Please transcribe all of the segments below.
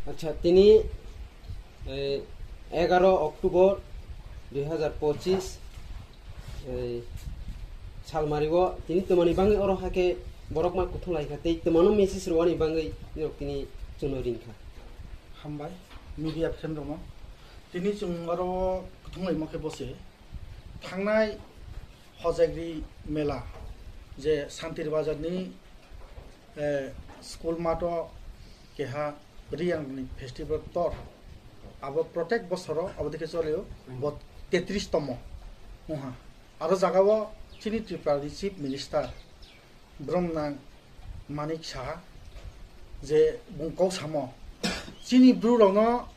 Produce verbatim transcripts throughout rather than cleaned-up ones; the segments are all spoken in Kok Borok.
Acha, tini, eh, egaro October dui hazar pochis, eh, salmari o tini twmani bangwi oro hake borok ma kuthung lai kha tei twmano message rwani bangwi norok tini chwngno ring kha. Hambai, media friend rokno. Tini chwng oro kuthung laimo khe bose. Thangnai Hojagri mela, je Santir Bazar ni, eh, school mato keha Riyang ni festival tor, abo protek bosoro abo dikhe cholio, bo tetris tomo wngha. Aro jagao chini Tripura ni Chief Minister Bromnang Manik Saha je bung kok samo, chini bru rokno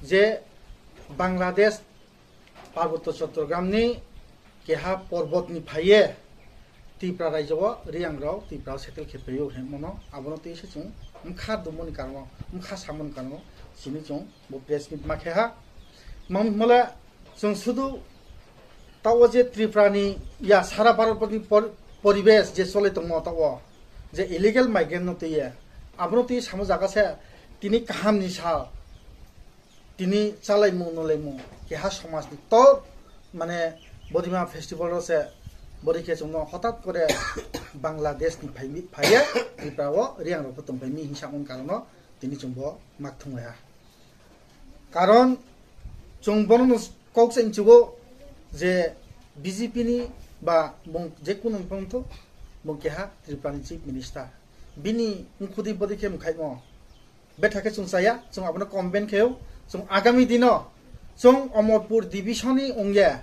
je Bangladesh Parbotto Chattogram ni keha porbot ni phaiye Tripura raijo o Riyang rok Tripura o settle khe paio hwnmano, abono tei se chwng mkha dumoni karon o, mkha samoni karon o chini chwng bo press meet ma khe ha. Mam hwnmale chwng sudu tao je Tripura ni ya sara Bharat ni por-, poribesh je chole tongmo tao je illegal migrant no twiye, abono twi samo jaga se tini kaham ni sal. Tini chalaimung nolaimung keha somajni tor, mane, Bodima festival rok se bori khe chwngno hotat kore Bangladesh ni phai mi, phaiya Tripura o Riyang rok tong phai mi hinsa on karon o tini chwng bo mak thung ha. Karon chwng bono no kok se inchugo je B J P ni ba bung je kuno ni pang tho bung keha Tripura ni Chief Minister bini mkhudi bori khe mkhaimo. Betha khe chwng chaya, chwng abono comment khe-o, chwng agami dino chwng Omorpur division ni wngya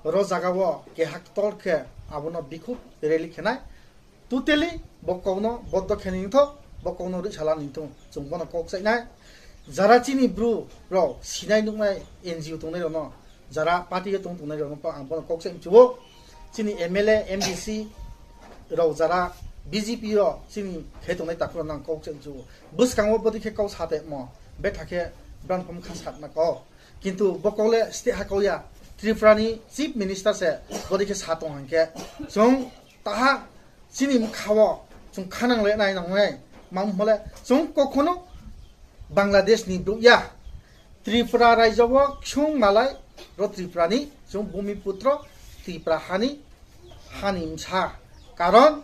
ro jaga o keha tol khe abono bikhuk rally khenai. Totally bo kokno boddo khe ningthok, bo kokno rwchala ningthok, chwng bono kok chainai. Jara chini bru rok sinai nuknai N G O tongnai rokno, jara party o tong tongnai rok ang bono kok se mchuo. Chini M L A, M D C rok jara B J P rok chini khe tongnai takhuk rok nang kok se mchuo. Bwskango bwdwi khe kok sa temo, betha khe brang pham kha satna kok. Kintu bo kok le state ha kok ya, Tripura ni Chief Minister se bwdwi khe sa tong hang khe. Chwng taha chini mkha o chwng khanang le nai nang nai. Mam hole chwng kokhono Bangladesh ni bru ya. Tripura raijo o ksung malai ro Tripura ni chwng bumi putro Tripura hani, hani msa. Karon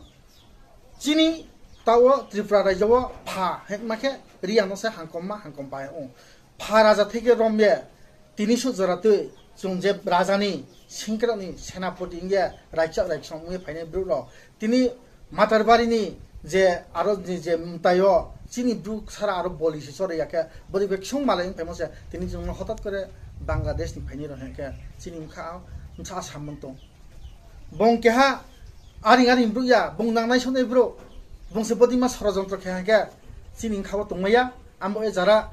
chini tao Tripura raijo o pha hekma khe Riyang no se hangkom ma hangkom pai o. Pha raja theke romye tini su jora twi chwng je raja ni singkrak ni senapoti wngye raikchak raikchak wngye phainai bru rok. Tini Matarbari ni je aro ni je mtai o chini bru sara aro boli se chori ya khe bori be ksung malai wng phaimo se tini chwng no hotat kore Bangladesh ni phainai rok hwnkhe chini wngkha msa samung tong. Bong keha aring aring bru ya, bong nangnai sonai bru, bong se bodi ma sorojontro khe hwnkhe chini wngkha o tongmaya, amo e jara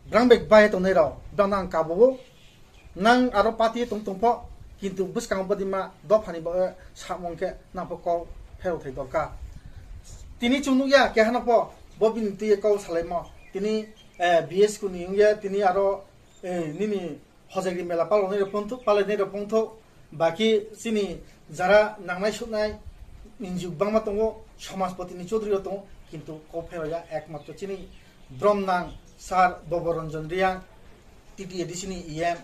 brang bek bai tongnai rok, brang ang kabo o. Nang aro party tong tong pho, kintu bwskango bwdima dophani bo, eh, samung khe nang pho kok pherok thai dorkar. Tini chwng nukya keha no pho bo bini twi kok salaimo. Tini, eh, B S K ni wngya, tini aro, eh, nini hojagri mela palonai rok pon thuk, palainai rok pon thuk. Baki chini jara nangnai suknai N G O bangma tongo, somajpoti ni chaudhuri rok tongo, kintu kok pherok ya ekmatro chini brom nang sir Boboranjan Riyang, T T A D C ni E M,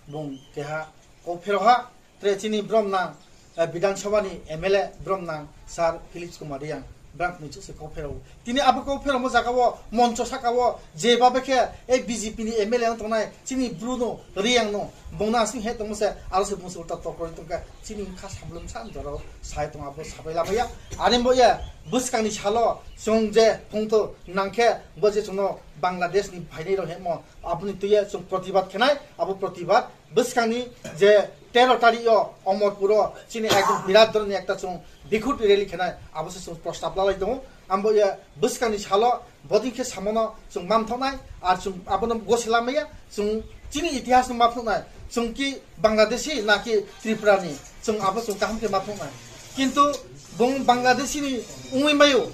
bung keha kok pherok ha, tre chini brom nang, eh, Bidhan Sabha ni M L A brom nang sir Philip Kumar Riyang, brang ni chukse kok pherok. Tini abo kok pherok mo jaga o, moncho saka o, je babe khe, eh, B J P ni M L A wng tongnai, chini bru no, Riyang no, bung no asing he tongmo se, aro se bung se ulta tokro tongka, chini kha samlum sa, jora sai tong abo sabai labaya, ani bo ya, bwskang ni salo, chwng je, phung to, nang khe, bo je chwng no, Bangladesh ni phainai rok hemo, aboni twi ya, chwng protibad khenai, abo protibad, bwskangni je tero tarikh o Omorpur o chini ekdom birat dhoroner ekta chwng bikhut rally khenai abo se chwng prostab lalai tongo. Ambo ya bwskangni salo boding khe samono chwng mamthoknai ar chwng abono gosila maya chwng chini itihas no mamthoknai chwng ki Bangladeshi na ki Tripura ni chwng abo chwng kaham khe mamthoknai. Kintu bung Bangladeshi ni wngwi mayo,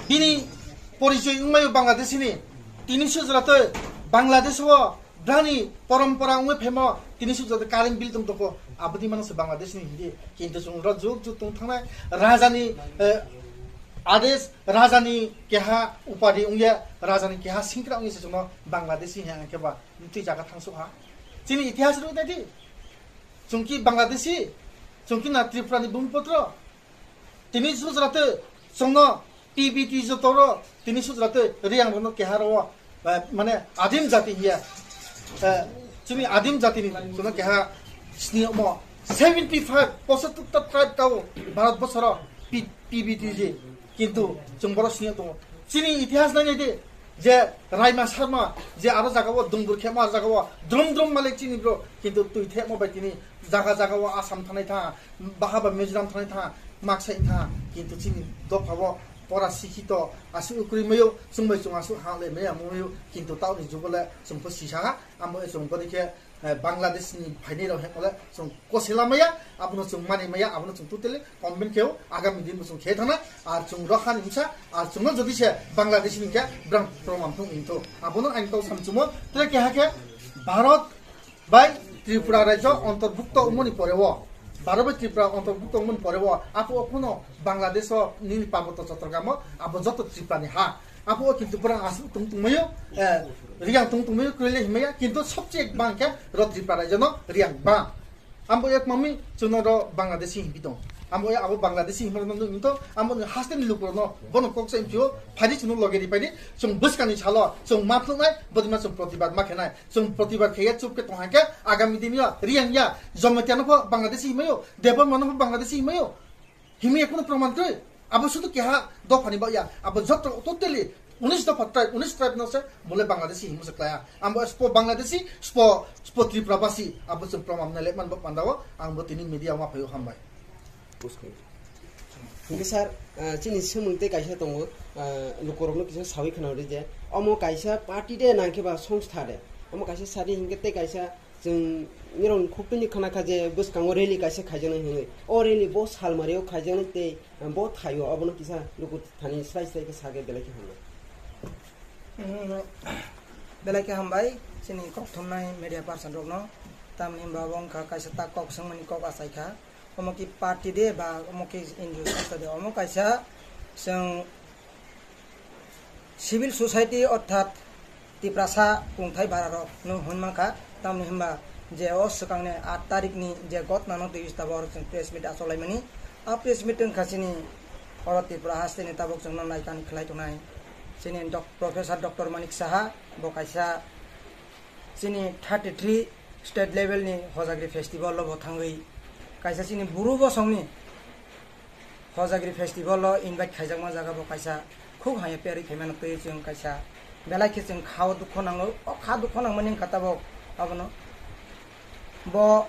bini porichoi wngwi mayo Bangladeshi ni, tini sujra tei Bangladesh o Brani porompora wngwi phaimo tini suk jodi current bill tong toko, aboni mano se Bangladesh ni hindi. Kintu chwng ro juk juk tong thangnai raja ni, eh, Adesh rajani keha upadi wngya, rajani keha singkra wngya se chwngno Bangladeshi hwnka khe ba twi jaga thangsuk ha. Chini itihas rwgwi naidi. Chwngki Bangladeshi, chwngki na Tripura ni bumipotro. Tini sujrate chwngno P B T jotoro, tini sujrate Riang rono keha ro, eh, mane adim jati hiya. Eh, chini adim jati ni chwngno keha sini mo seventy five pochottor ta tribe tao Bharat bosoro P-, P B T ji. Kintu chwng boro sini tongo. Chini itihas nai nai de. Je Raima Sarma, je aro jaga o dungbur khema aro jaga o drum drum malik chini bro, kintu twi themo bai tini jaga jaga o Assam thanai tha, bahaba Mizoram thanai tha, maksai tha, kintu chini dopha o pora sikhito, asu ukri mayo, chwngbai chwng asu ha le maya mayo, kintu tao ni jugo le chwng pho sisa ha, amo e chwng bodi khe, eh, Bangladesh ni phainai rok hekole chwng kosela maya, abono chwng mani maya, abono chwng totally convince kheo, agami din bo chwng khe thana, ar chwng rokha ni msa, ar chwngno jodi se Bangladesh ni khe brang proman thung into. Abono ang tau samchumo, tre keha khe Bharat bai Tripura rajyo antorbhukto umoni pore o, Bharat bai Tripura antorbhukto umoni pore o, apo o kuno Bangladesh o nini Parboto Chottogram o, abo joto Tripura ni ha. Apo o kintu borang asuk tung tung mayo, eh, Riang tung tung mayo, kwrwile himaya, kintu sobche bang khe ro Tripura rajyo no Riang bang. Ambo ek mami chwngno ro Bangladeshi himpi tong. Ambo ya abo Bangladeshi himrok no nung to, ambo ni haste ni lukurok no bono kok sa impio, phaidi chwngno loge ri phaidi, chwng bwskang ni salo, chwng ma phlungnai, bodima chwng protibad ma khenai, chwng protibad kheye chup khe tong hai khe, agami din yo, Riang ya, Jamatia no pho Bangladeshi himayo, Debbarma no pho Bangladeshi himayo. Himwi ekhuno proman twi. Abo sudu keha dophani ba ya. Abo joto totally unis dopha tribe, unis tribe no se bole Bangladeshi himwi se klaya. Abo spo Bangladeshi, spo, spo Tripura basi. Abo se proman na lekman ba pandao. Ang bo tini media ma phayo hambai. Hingke sir, ah, chini swmwng tei kaisa tongo, ah, lukurokno kisa sawi khwna rwdi je, omo kaisa party de nangkhe ba songstha de, omo kaisa sadi hingke tei kaisa Chwng nirok khuktuini khana kha je bwskango rally kaisa khaijaknai hwnwi. O rally bo salmario khaijaknai tei bo thaio, obono kisa luku thani srai srai khe sakhe belai khe hambai. Mm, belai khe hambai chini kokthumnai media person rokno. Tamni hwnba bo wngkha kaisa tak kok swngmani kok achai kha. Omo ki party de ba omo ki N G O songstha de, omo kaisa chwng civil society orthat Tiprasa kungthai bararok no hwn mankha, tamni hwnba je o swkangni aat tarikni je gotnano twi tabok chwng press meet acholaimani. A press meet wngkha chini oro Tripura hasteni tabok chwngno naikani khlai tongnai chini doc-, Professor Doctor Manik Saha, bo kaisa chini thirty three state level ni Hojagri festival o bo thangwi kaisa chini buru bosongni Hojagri festival o invite khaijakma jaga bo kaisa khub hamya peri khaimano twi chwng kaisa belai khe chwng khao dukho nango, o kha dukho nangmani wngkha tabok abono. Bo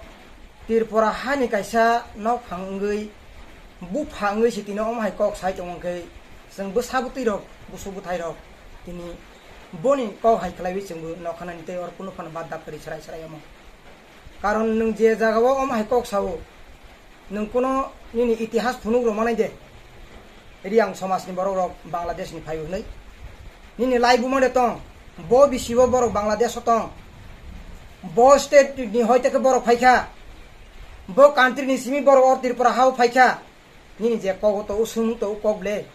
Tripura hani kaisa nokphang wngwi, bupha wngwi se tini omo hai kok sai tongma khe chwng bwsa bwtwi rok, busu bwthai rok tini boni kok hai khlaiwi chwngbo nokhanani tei oro kunu phano bad dapkari chwrai chwrai omo. Karon nwng je jagao omo hai kok sao, nwng kuno nini itihas phunuk rw manai de, Riang somajni borok rok Bangladesh ni phaio hwnwi. Nini laibuma de tong, bo bisibo borok Bangladesh o tong, bo state ni hoi teke borok phaikha, bo country ni simi borok o Tripura hao phaikha, nini je kogo to o swngmung to o kok ble.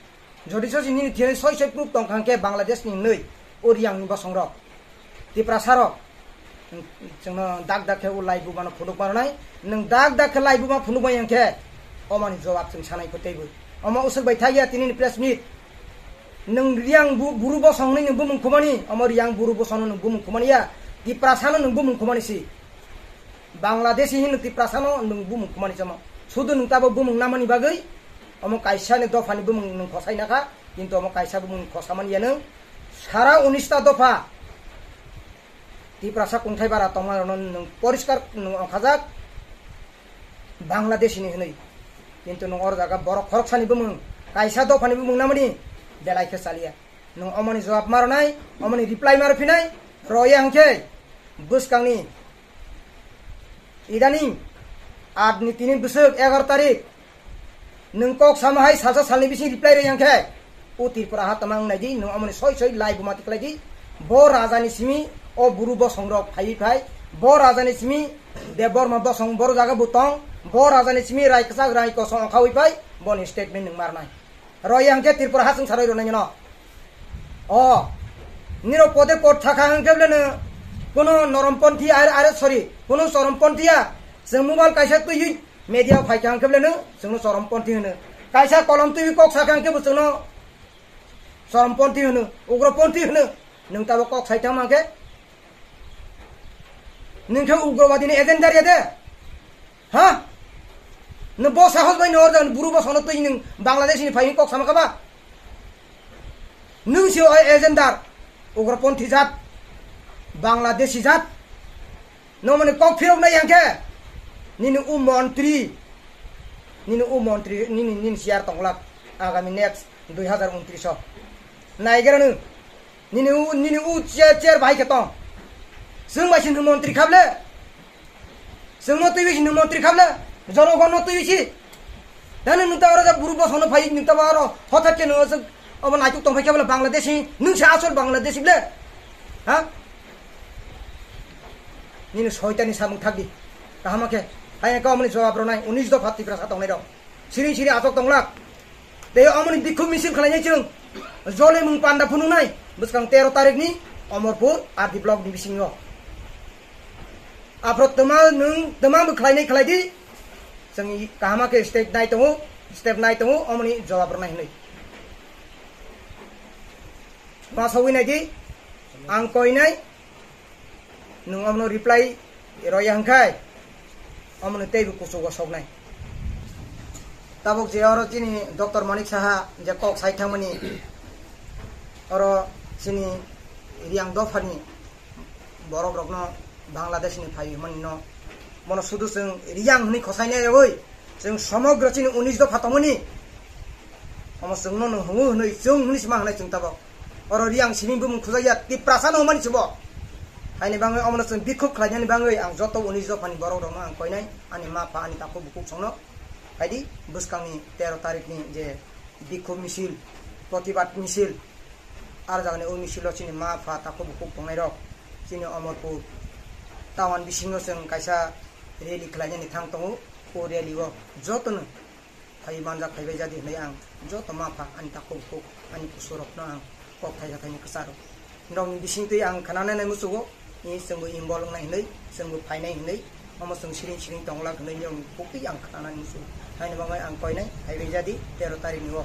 Jodi sosi nini thiyani soi soi proof tong kha hwnkhe Bangladesh ni hwnwi o Riang ni bosong rok Tiprasa rok chwngno dak dak khe o laibuma no phunuk mano nai. Nwng dak dak khe laibuma phunuk bai hwnkhe omani jawab chwng sanai kho teibo. Omo usuk bai thagya tini ni press meet. Nwng Riang bu-, buru bosong hwnwi nwng bumung khumani, omo Riang buru bosong no nwng bumung khumani ya. Tiprasa no nwng bumung khumani si. Bangladeshi hin Tiprasano nwng bumung khumani chamo. Sudu nwng tabo bumung namani bagwi omo kaisa ni dopha ni bumung nwng khosai nakha, kintu omo kaisa bumung khosamani ya nwng sara unis ta dopha Tiprasa kungthai bara tongma rokno nwng poriskar nwng ongkhajak Bangladeshi ni hinwi. Kintu nwng oro jaga borok khoroksani bumung, kaisa dopha ni bumung namani belai khe chaliya. Nwng omoni jawab ma rwnai, omoni reply ma rwphinai, roya hwnkhe bwskangni idaning aat ni tini bwswk egaroh tarik nwng kok sama hai salsa salni bising reply rwya hwnkhe o Tripura ha tama wng nai di, nwng omoni soi soi live buma tiklai di. Bo raja ni simi o buru bosong rok phaiwi phai, bo raja ni simi Debbarma bosong boro jaga bo tong, bo raja ni simi rai kwchak rai kosong okhawi phai, boni statement nwng ma rwnai. Roi hwnkhe Tripura ha chwng saroi rwnai no. O, nirok pode pot thakha hwnkhe bwleno kuno noromponthi are, are, sorry, kuno choromponthi ya. Chwng mobile kaisa twiwi media phaikha hwnkhe bwleno chwngno choromponthi hwno. Kaisa kolom twiwi kok sakha hwnkhe bo chwngno choromponthi hwno, ugroponthi hwno. Nwng tabok kok sai thangma khe? Nwng khe ugrovadi ni agenda ya de? Ha? Nwng bo sahos bai nwng order buru bo sono twi nwng Bangladesh ni phai kok sama kha ba? Nwng si o agenda, ugroponthi jat, Bangladeshi jat. Nwng mani kok phirok nai yang khe? Nini u montri, nini u montri, nini, nini siar tonglak agami next dui hazar untris o. Naigra nwng. Nini u, nini u chair, chair bahai khe tong. Chwng bai si nwng montri khable. Chwng no twiwi si nwng montri khable. Jonogon no twiwi si. Dani nwng ta oro ja buru bosong no phai nwng ta aro hothat khe nwng obo naituk tong phai khe bole Bangladeshi. Nwng se asol Bangladeshi ble. Ha? Nini soitani samung thakdi. Kaham khe. Hai ka omoni jawab ronai unis dopha Tiprasa tongnai rok. Siri siri asok tonglak. Tei omoni bikhuk misil khlainai chwng. Jolimung panda phunuknai bwskang tero tarikni Omorpur R D block ni bisingo. Aphro twma nwng twma bw khlainai khlaidi. Chwng kahama khe state nai tongo, step nai tongo, omoni jawab rwnai hwnwi. Ma sawi naidi, ang koinai, nwng omono reply roya hwnkhe, omono teibo kuchugo soknai. Tabuk je oro chini Doctor Manik Saha je kok sai thangmani, oro chini Riang dophani borok rokno Bangladesh ni phai hwnmani no, mono sudu chwng Riang hwnwi khosai nai rwi, chwng somogro chini unis dopha tongmani, omo chwng no hwnwi hwnwi chwng hwnwi sima hwnai chwng tabuk. Oro Riang simi bumung khujak ya, Tiprasa no hwnmani se bo. Haini bangwi omono chwng bikhuk khlainani bangwi ang joto unis dophani borok rokno ang koinai, ani ma pha, ani takhuk bukhuk songno. Haidi bwskangni tero tarikni je bikhuk misil, protibad misil, ar jagani o misilo chini ma pha takhuk bukhuk tongnai rok, chini Omorpur town bisingo chwng kaisa rally khlainani thang tongo. O rally o jotono phai manjak phaibai jadi hwnwi ang joto ma pha ani takhuk bukhuk ani kusurokno ang kok thaisa thaini kwcharo. Norokni bisingtwi ang khnanai nai muchugo, i chwngbo involve wngnai hwnwi, chwngbo phainai hwnwi, omo chwng siring siring tonglak hwnwi norokni buktwi ang khnanai muchugo. Haini bagwi ang koinai phaibai jadi tero tarikni o.